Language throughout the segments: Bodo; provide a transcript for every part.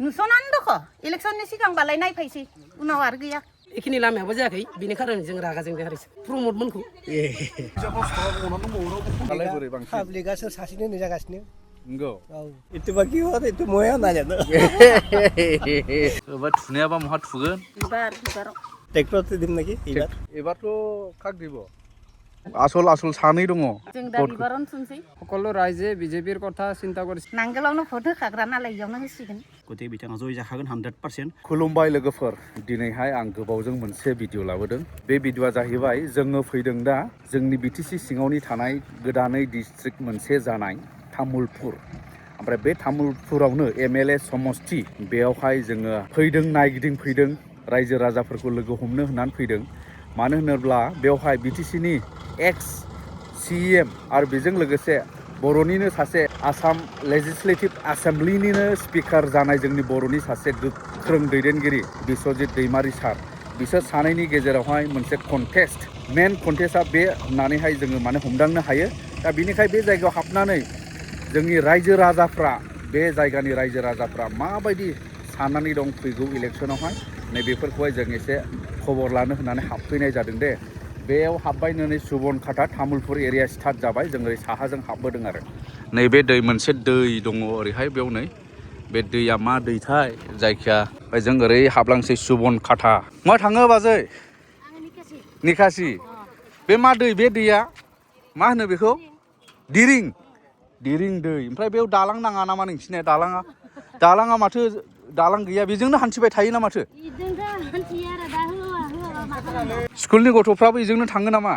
नुस'नानै दख' इलेक्सननि सिगांबालाय नायफायसै उनाव आरो गैया बेखिनि लामायाबो जायाखै बेनि खारन जों रागा जोंदों आरो प्रमदमोनखौ पाब्लिकआ सोर सासेनो होननाय जागासिनो नंगौ औ इतुबा कि हर इतु मया नाजानो एबार थुनायाबा महा थुगोन बिबाराव ट्रेक्टरसो दिम नाকি एबारथ' काक দিব আসল सानै दङ जों दा बिबारावनो थुनसै সকলো रायजो বিজেপিৰ কথা চিন্তা কৰিছে नांगोलावनो भट होखाग्रा नालाय इयावनो होसिगोन गथे बिथाङा जय जाखागोन 100% खुलुमबाय लोगोफोर दिनैहाय आं गोबावजों मोनसे भिडिअ लाबोदों बे भिडिअआ जाहैबाय जोङो फैदों दा जोंनि बिटिसि सिङावनि थानाय गोदानै डिस्ट्रिक्ट मोनसे जानाय तामुलपुर ओमफ्राय बे तामुलपुरावनो एमएलए समस्ति बेयावहाय जोङो फैदों नायगिदिं फैदों रायजो राजाफोरखौ लोगो हमनो होननानै फैदों मानो होनोब्ला बेवहाय बिटिसिनि एक्स सीएम आरो बेजों लोगोसे बर'निनो सासे आसाम लेजिस्लेटिभ एसेम्ब्लिनिनो स्पिकार जानाय जोंनि बर'नि सासे गोख्रों दैदेनगिरि बिस्वजित दैमारि सार बिसोर सानैनि गेजेरावहाय मोनसे कन्टेस्ट मेन कन्टेस्टआ बे होननानैहाय जोङो माने हमदांनो हायो दा बिनिखाय बे जायगायाव हाबनानै जोंनि रायजो राजाफ्रा बे जायगानि रायजो राजाफ्रा माबायदि साननानै दं फैगौ इलेक्सनावहाय नैबेफोरखौहाय जों एसे खबर लानो होननानै हाबफैनाय जादों दे बेयाव हाबबाय नै सुबनखाटा तामुलपुर एरिया स्टार्ट जाबाय जों ओरै साहाजों हाबबोदों आरो नैबे दै मोनसे दै दङ ओरैहाय बेयाव नै बे दैया मा दैथाय जायखिया ओमफ्राय जों ओरै हाबलांसै सुबनखाटा मा थाङो बाजै निकासि बे मा दै बे दैया मा होनो बेखौ दिरिं दै ओमफ्राय बेयाव दालां नाङा नामा नोंसिनिया दालाङा माथो दालां गैया बेजोंनो हान्थिबाय थायो ना माथो स्कुलनि गथ'फ्राबो बेजोंनो थाङो नामा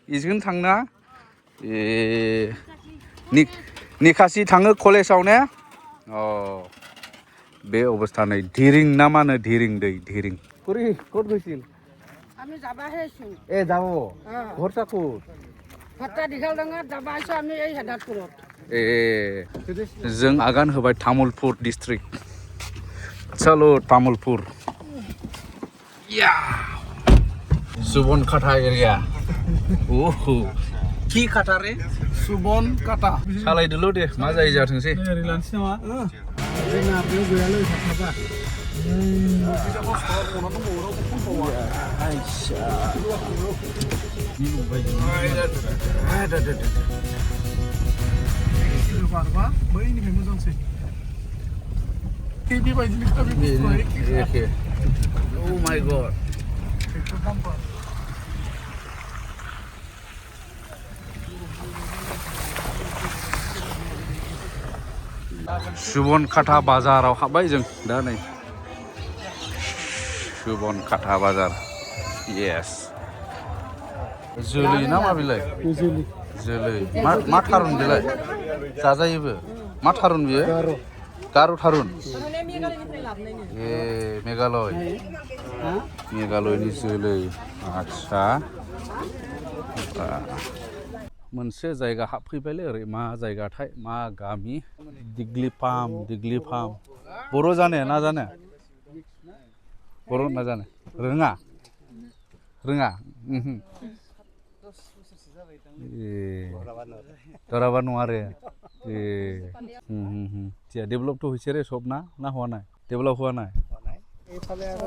बेजोंनो थाङोना ए निकासि थाङो कलेजाव ने अ बे अबस्था नै धिरिं ना मा होनो धिरिं दै धिरिं कुरि ক'ত গৈছিল আমি যাবাহে আছো এ যাব ঘৰটা ক'ত ভট্টা দীঘল ডাঙৰ যাবা আছো আমি এই হেদাতপুৰত ए जों आगान होबाय तामुलपुर डिस्ट्रिक्ट चलो तामुलपुर या सुबनखाटा एरिया ओहो की खाटा रे सुबनखाटा सालायदोल' दे मा जायो जाथोंसै ओरै लानोसै नामा जोंना बेयाव गैयालै थाबा बारबा बैनिफ्राय मोजांसै बेबायदिनो एखे ओ माय गड सुबनखाटा बाजाराव हाबबाय जों दा नै सुबनखाटा बाजार यस जोलै ना मा बेलाय जोलै मा थारुन बेलाय जाजायोबो मा थारुन बियो गार' थारुन ए मेघालयनि जोलै आच्छा मोनसे जायगा हाबफैबायलै ओरै मा जायगाथाय मा गामि दिग्लि फार्म बर' जाने ना जाने बर' ना जाने रोङा दराबा नङा रे डेभेलप तो হৈছে रे सब ना হোৱা নাই डेभेलप হোৱা নাই এইফালে আৰু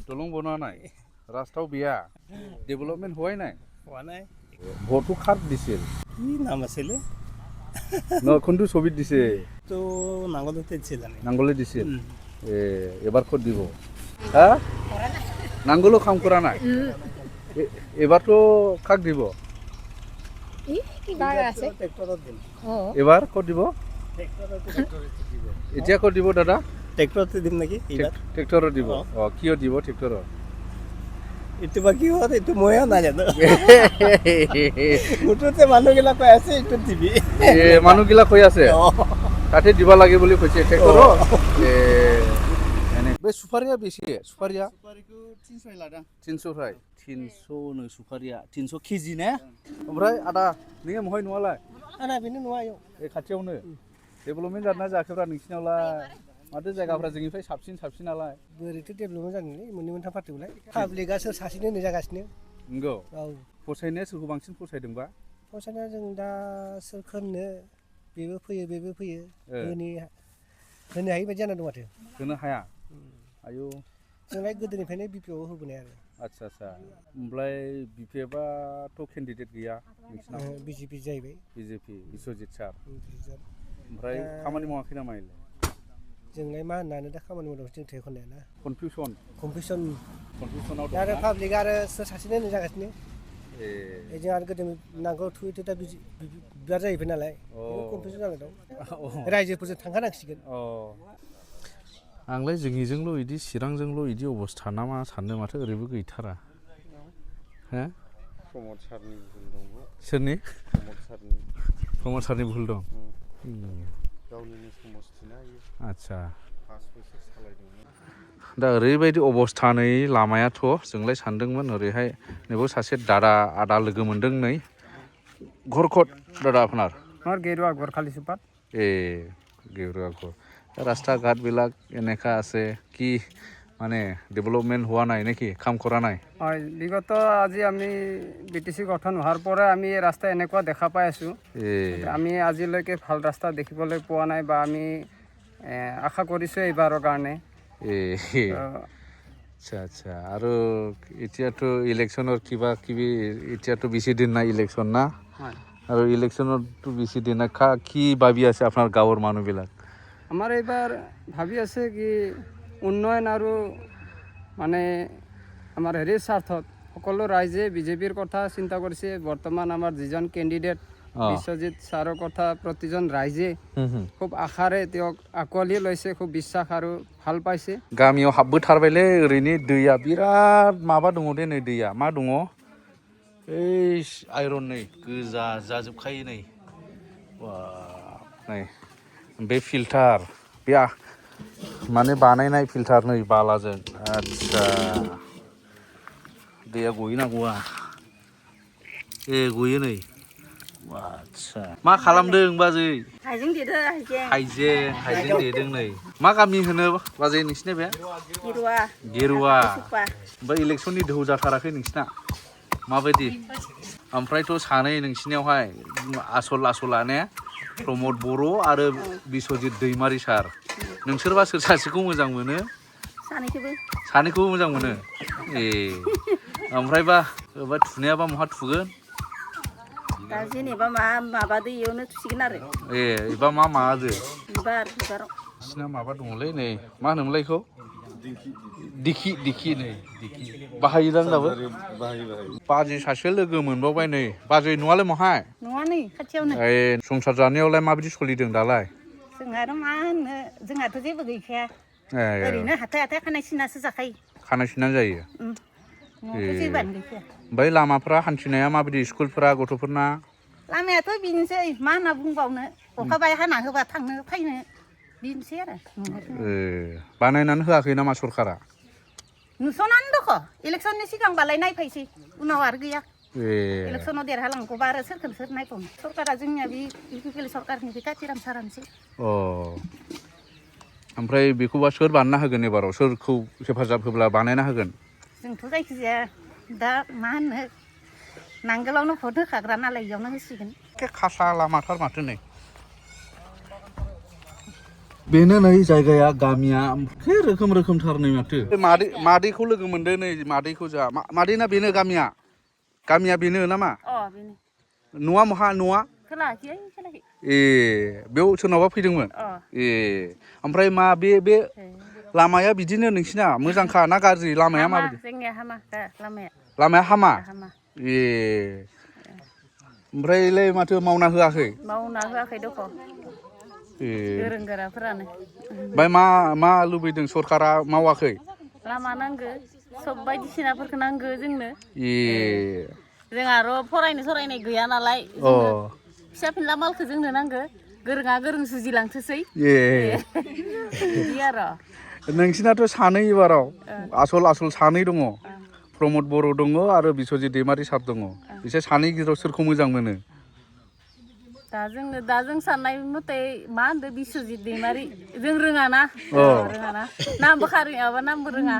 দলং বনোৱা নাই ৰাস্তাও বিয়া ডেভেলপমেণ্ট হোৱাই নাই ভোটটো খাত দিছিল কি নাম আছিলে কোনটো ছবিত দিছে তো নাঙ্গলতে দিছিল নাঙ্গলে দিছিল এবার ক'ত দিব হা নাঙ্গলো কাম কৰা নাই এবাৰতো কাক দিব এবাৰ ক'ত দিব এতিয়া ক'ত দিব দাদা ট্ৰেক্টৰতে দিম নেকি ট্ৰেক্টৰত দিব কিয় দিব ট্ৰেক্টৰত ইতুবা কি হল ইটো ময়া নাজানো মুঠতে মানুহগিলা কৈ আছে ইটো দিবি মানুহগিলা কৈ আছে তাতে দিব লাগে বুলি কৈছে ট্ৰেক্টৰত बे सुपारिया बेसे सुपारिया सुपारिखौ 300 लादों 300 राय 300 नो सुपारिया 300 केजि ने ओमफ्राय आदा नोङो महाय नङालाय आदा बेनो नङा आयौ ए खाथियावनो डेभेलपमेन्ट जादोंना जायाखैब्रा नोंसिनावलाय माथो जायगाफ्रा जोंनिफ्राय साबसिन नालाय बोरैथो डेभेलपमेन्ट जागोनलै मोननै मोनथाम पार्टिखौलाय पाब्लिकआ सोर सासेनो होननाय जागासिनो नंगौ औ फसायनाया सोरखौ बांसिन फसायदोंबा फसायनाया जों दा सोरखौ होननो बेबो फैयो होनो हायि बायदि जाना दं माथो होनो हाया आयौ जोंलाय गोदोनिफ्रायनो बिपिएफ होबोनाय आरो आच्छा आच्छा ओमफ्राय बिपिएफआथ' केन्डिडेट गैया नोंसिनाव बिजेपि जाहैबाय बिजेपि बिस्वजित सार ओमफ्राय खामानि मावाखै नामा इलाय जोंलाय मा होननानै दा खामानि मावदों जों थेखनाया ना कनफिउसनाव दा आरो पाब्लिकआ आरो सोर सासेनो होनो जागासिनो ए जों आरो गोदो नांगौ थुयै दा बिबार जाहैबाय नालाय कनफिउसन जाना दं रायजोफोरजों थांखानांसिगोन आंलाय जोंनिजोंल' बिदि चिरांजोंल' बिदि अबस्था ना मा सानदों माथो ओरैबो गैथारा हो प्रमद सारनि भुल दं सोरनि प्रमद सारनि भुल दं गावनिनो समस्थिना आच्छा 5 बोसोर सालायदोंमोन दा ओरैबायदि अबस्था नै लामायाथ' जोंलाय सानदोंमोन ओरैहाय नैबाव सासे दादा आदा लोगो मोनदों नै घरखट दादा आपनार और गेरुआ घर खाली सुपात ए गेरुआ घर रास्ता घाट বিলাক এনেকা আছে কি মানে ডেভেলপমেন্ট হোৱা নাই নেকি কাম কৰা নাই হয় বিগত আজি আমি বিটিসি গঠন হোৱাৰ পৰা আমি এই ৰাস্তা এনেকুৱা দেখা পাই আছো আমি আজিলৈকে ভাল ৰাস্তা দেখিবলৈ পোৱা নাই বা আমি আশা কৰিছো এইবাৰৰ কাৰণে আচ্ছা আচ্ছা আৰু এতিয়াতো ইলেকশ্যনৰ কিবা কিবি এতিয়াতো বেছি দিন নাই ইলেকশ্যন না আৰু ইলেকশ্যনতো বেছি দিন নাই কি ভাবি আছে আপোনাৰ গাঁৱৰ মানুহবিলাক আমাৰ এইবাৰ ভাবি আছে কি উন্নয়ন আৰু মানে আমাৰ হেৰিৰ স্বাৰ্থত সকলো ৰাইজে বিজেপিৰ কথা চিন্তা কৰিছে বৰ্তমান আমাৰ যিজন কেণ্ডিডেট বিশ্বজিৎ ছাৰৰ কথা প্ৰতিজন ৰাইজে খুব আশাৰে তেওঁক আঁকোৱালি লৈছে খুব বিশ্বাস আৰু ভাল পাইছে गामियाव हाबबोथारबायलै ओरैनो दैया बिराद माबा दङ दे नै दैया मा दङ ओइ आइरन नै गोजा जाजोबखायो नै नै बे फिल्टार बे माने बानायनाय फिल्टार नै बालाजों आच्छा दैया गयोना गवा ए गयो नै आच्छा मा खालामदों बाजै हाइजें देदो हाइजें देदों नै मा गामि होनो बाजै नोंसिना बे गेरुआ ओमफ्राय इलेक्सननि दोहौ जाथाराखै नोंसिना माबायदि ओमफ्रायथ' सानै नोंसिनियावहाय आसला ने प्रमद बर' आरो बिस्वजित दैमारि सार नोंसोरबा सोर सासेखौ मोजां मोनो सानैखौबो मोजां मोनो ए ओमफ्रायबा थुनायाबा बहा थुगोन दा जेनेबा माबादो इयावनो थुसिगोन आरो ए एबा मा माबादो बिबाराव बिसिना माबा दङलै नै मा होनोमोनलाय बेखौ दिखि नै बाहायो दां दाबो बाजै सासे लोगो मोनबावबाय नै बाजै न'आलाय महाय नङा नै खाथियावनो ए संसार जानायावलाय माबायदि सोलिदों दालाय जोंहा आरो मा होननो जोंहाथ' जेबो गैखाया ओरैनो हाथाय खानाय सिनासो जाखायो खानाय सिननानै जायो न'आवथ' जेबोआनो गैखाया ओमफ्राय लामाफ्रा हान्थिनाया माबायदि स्कुलफोरा गथ'फोरना लामायाथ' बेनोसै मा होनना बुंबावनो अखा बाय हाना होबा थांनो फैनो बेनोसै आरो बानायनानै होआखै नामा सरकारा नुस'नानै दख' इलेक्सननि सिगांबालाय नायफैसै उनाव आरो गैया इलेक्सनाव देरहालांगौबा आरो सोरखौनो सोर नायबावनो सरकारा जोंनिया बे इउपिपिएल सरकारनि बे काथिराम सारानोसै ओमफ्राय बेखौबा सोर बानायना होगोन एबाराव सोरखौ हेफाजाब होब्ला बानायना होगोन जोंथ' जायखिजाया दा मा होनो नांगोलावनो भट होखाग्रा नालाय इयावनो होसिगोन खासा लामाथार माथो नै बेनो नै जायगाया गामिया रोखोमथार नै माथो मादैखौ लोगो मोनदों नै मादैखौ जोंहा मादैना बेनो गामिया बेनो नामा बेनो न'आ महा न'आ खोलाखै ए बेयाव सोरनावबा फैदोंमोन ए ओमफ्राय मा बे लामाया बिदिनो नोंसिना मोजांखा ना गाज्रि लामाया माबायदि जोंनिया हामा लामाया हामा ए ओमफ्रायलाय माथो मावना होआखै दख' ए गोरों गोराफोरानो ओमफ्राय मा लुबैदों सरकारा मावाखै लामा नांगो सब बायदिसिनाफोरखौ नांगो जोंनो ए जों आरो फरायनाय गैया नालाय फिसा फिनला मालखौ जोंनो नांगो गोरोङा गोरों सुजिलांथोसै बिदि आरो नोंसिनाथ' सानै एबाराव आसल सानै दङ प्रमद बर' दङ आरो बिस्वजित दैमारि सार दङ बिसोर सानै गेजेराव सोरखौ मोजां मोनो दा जों साननाय मथे मा होनदों बिस्वजित दैमारि जों रोङाना नामबो खारियाबा नामबो रोङा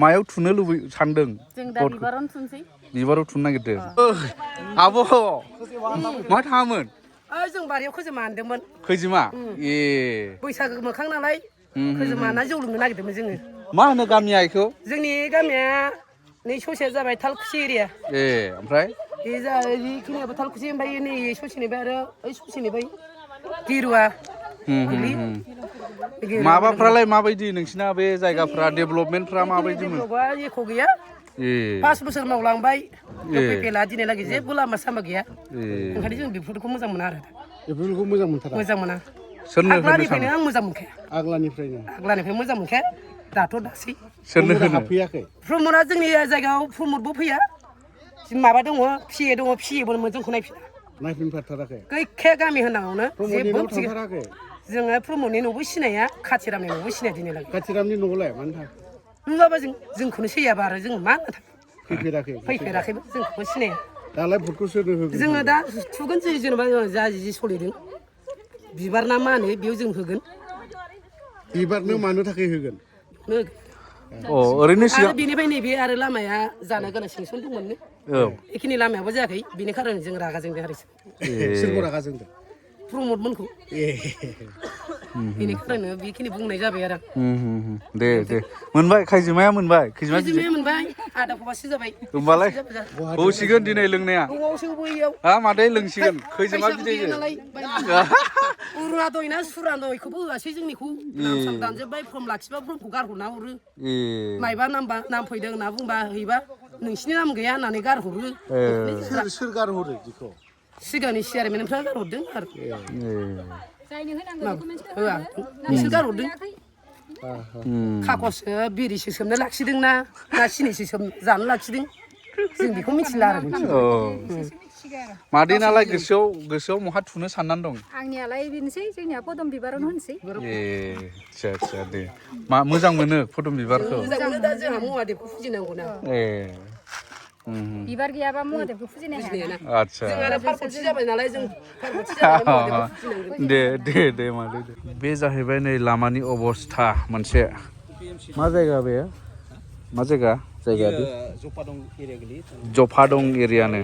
मायाव थुनो सानदों जों दा बिबारावनो थुनसै बिबाराव थुनो नागिरदों आब' मा थाङामोन जों बारियाव खोजोमा हानदोंमोन खैजिमा ए बैसागो मोखां नालाय खोजोमा हानना जौ लोंनो नागिरदोंमोन जोङो मा होनो गामिया इखौ जोंनि गामिया नै ससेया जाबाय थालकुसि एरिया ए ओमफ्राय बे बेखिनियाबो थालकुसि ओमफ्राय नै ससेनिफ्राय आरो ओइ ससेनिफ्राय गिरुवा माबाफ्रालाय माबायदि नोंसिना बे जायगाफ्रा डेभलपमेन्टफ्रा माबायदिमोन एख' गैया ए 5 बोसोर मावलांबाय फैला दिनैलागै जेबो लामा सामा गैया ओंखायनो जों बेफोरखौ मोजां मोना आरो बेफोरखौ मोजां मोनथारा मोजां मोना सोरनो होनो आग्लानिफ्रायनो आं मोजां मोनखाया आग्लानिफ्राय मोजां मोनखाया दाथ' दासै सोरनो होनो हाबफैयाखै प्रमदआ जोंनि जायगायाव प्रमदबो फैया माबा दङ फिसियोबो जोंखौ नायफिना नायफिनफाथाराखै गैखाया गामि होननायावनो प्रमदनि न'आव थांथाराखै जोङो प्रमदनि न'बो सिनाया खाथिरामनि न'बो सिनाया दिनैलागै खाथिरामनि न'आवलाय मानो थाङा नुवाबा जोंखौनो सैयाबा आरो जों मा फैफेराखैबो जोंखौबो सिनाया दालाय भटखौ सोरनो होगोन जोङो दा थुगोन जेनेबा जा जि सोलिदों बिबार ना मा होनो बेयाव जों होगोन बिबारनो मानो थाखाय होगोन ओरैनो आरो बेनिफ्राय नैबे आरो लामाया जानो गोनां सेंसन दंमोननो बेखिनि लामायाबो जायाखै बेनि खार'नै जों रागा जोंदों आरो सोरखौ रागा जोंदों प्रमदमोनखौ बेनि खार'नै बेखिनि बुंनाय जाबाय आरो दे मोनबाय खैजिमाया मोनबाय मोनबाय आदा खबासो जाबाय होमबालाय होसिगोन दिनै लोंनाया हा मादै लोंसिगोन खैजिमा बिदै उरुवा दयना सुरा दयखौबो होआसै जोंनिखौ नाम साम दानजोब्बाय फर्म लाखिबा फर्मखौ गारहरना हरो मायबा नाम फैदों होनना बुंबा हैबा नोंसिनि नाम गैया होननानै गारहरो सोर गारहरो बेखौ सिगांनि चेयारमेनफ्रा गारहरदों आरो होआ बिसोर गारहरदों खागजसो बिरिसो सोमना लाखिदों ना सिनिसो जानो लाखिदों जों बेखौ मिथिला आरो मादैनालाय गोसोआव महा थुनो साननानै दं आंनियालाय बेनोसै जोंनिया पदम बिबारावनो होनसै आदसा दे मा मोजां मोनो पदम बिबारखौ मोजां मोनो दा जोंहा महादेबखौ फुजिनांगौ ना बिबार गैयाबा महादेबखौ फुजिनो हाया आदसा जों आरो पार्बती जाबाय नालाय जों दे मादै दे बे जाहैबाय नै लामानि अबस्था मोनसे मा जायगा बे मा जायगा जफादं एरियानो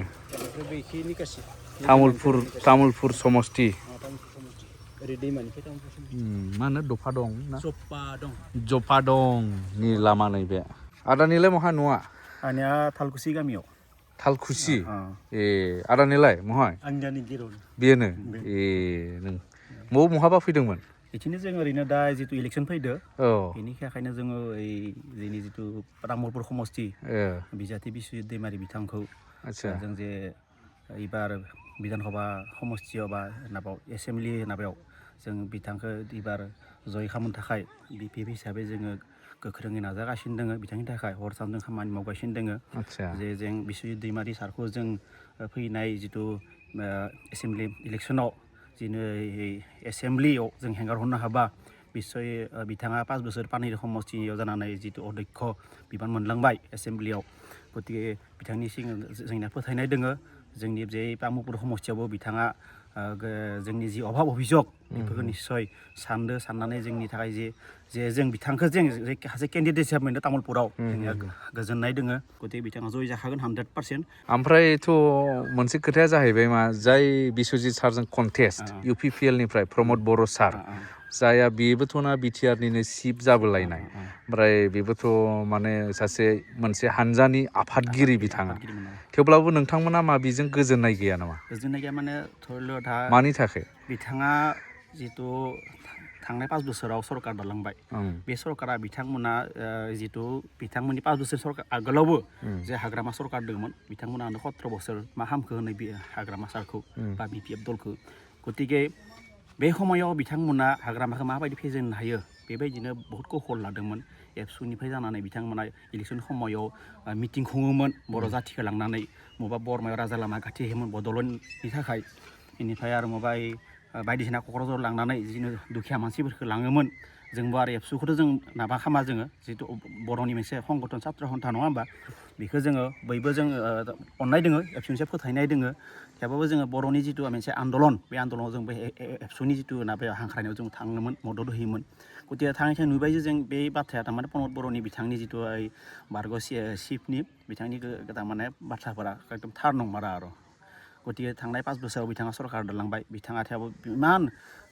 तामुलपुर समस्ति मा होनो दफादं ना जफादंनि लामा नैबे आदानिलाय महा न'आ आंनिया थालकुसि गामियाव थालकुसि आदानिलाय महाय बेनो नों महाबा फैदोंमोन बिदिनो जों ओरैनो दा जितु इलेक्सन फैदो बेनि थाखायनो जोङो ओइ जोंनि जितु तामुलपुर समस्ति बिजाथि बिस्वजित दैमारि बिथांखौ जों जे एबार बिधानसभा समस्तियाव बा एसेम्बलि जों बिथांखौ एबार जय खालामनो थाखाय बिपिएफ हिसाबै जोङो गोख्रोङै नाजागासिनो दङ बिथांनि थाखाय हर सान जों खामानि मावगासिनो दङ जे जों बिस्वजित दैमारि सारखौ जों फैनाय जितु एसेम्बलि इलेक्सनाव जिनो एसेम्बलियाव जों हेंगार हरनो हाबा निस्सय बिथाङा 5 बोसोर पानेरि समस्तियाव जानानै जितु अध्यक्ष बिबान मोनलांबाय एसेम्बलियाव गतिके बिथांनि सिगां जोंना फोथायनाय दङ जोंनि जे तामुलपुर समस्तियावबो बिथाङा जोंनि जि अभाब अभियोग बेफोरखौ निस्सय साननानै जोंनि थाखाय जे जों बिथांखौ जों सासे केन्डिडेट हिसाबै मोनदों तामुलपुराव जोंनिया गोजोननाय दङ गतिके बिथाङा जय जाखागोन 100%। ओमफ्रायथ' मोनसे खोथाया जाहैबाय मा जाय बिस्वजित सारजों कन्टेस्ट UPPL निफ्राय प्रमद बर' सार जाया बेबोथ' ना बिटिआरनिनो चिफ जाबोलायनाय ओमफ्राय बेबोथ' माने मोनसे हानजानि आफादगिरि बिथाङा थेवब्लाबो नोंथांमोना मा बेजों गोजोननाय गैया नामा गोजोननाय गैया माने धरिल' दा मानि थाखाय बिथाङा जितु थांनाय 5 बोसोराव सरकार दालांबाय बे सरकारा बिथांमोना जितु बिथांमोननि 5 बोसोर सरकार आगोलावबो जे हाग्रामा सरकार दंमोन बिथांमोनानो 17 बोसोर मा हामखो होनो बे हाग्रामा सारखौ बा बिपिएफ दलखौ गतिके बे समायाव बिथांमोना हाग्रामाखौ माबायदि फेजेननो हायो बेबायदिनो बहुत कौशल लादोंमोन एबसुनिफ्राय जानानै बिथांमोना इलेक्सन समायाव मिटिं खुङोमोन बर' जाथिखौ लांनानै मबा बरमायाव राजा लामा गाथेयोमोन बड'लेण्डनि थाखाय बेनिफ्राय आरो मबा बायदिसिना क'क्राझाराव लांनानै जिनो दुखिया मानसिफोरखौ लाङोमोन जोंबो आरो एबसुखौथ' जों माबा खामा जोङो जितु बर'नि मोनसे संगठन सात्र सन्था नङा होमबा बेखौ जोङो बयबो जों अननाय दोङो एबसुनि सायाव फोथायनाय दोङो थेवबाबो जोङो बर'नि जितु मोनसे आन्दलन बे आन्दलनाव जों बे एबसुनि जितु बे हांख्रायनायाव जों थाङोमोन मदद होयोमोन गतिके थाङै नुबाय जे जों बे बाथ्राया थारमाने प्रमद बर'नि बिथांनि जितु बारग' चिफनि बिथांनि थारमाने बाथ्राफोरा एकदम थार नंमारा आरो गतिके थांनाय 5 बोसोराव बिथाङा सरकार दालांबाय बिथाङा थेवबो इमान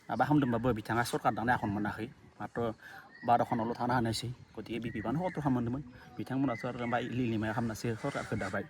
माबा खालामदोंबाबो बिथाङा सरकार दानाय आखन मोनाखै मात्र 12 खनावल' थानो हानायसै गतिके बि बिबान हथ' खालामदोंमोन बिथांमोनाथ' आरो लिलिमाया खालामनासो सरकारखौ दाबाय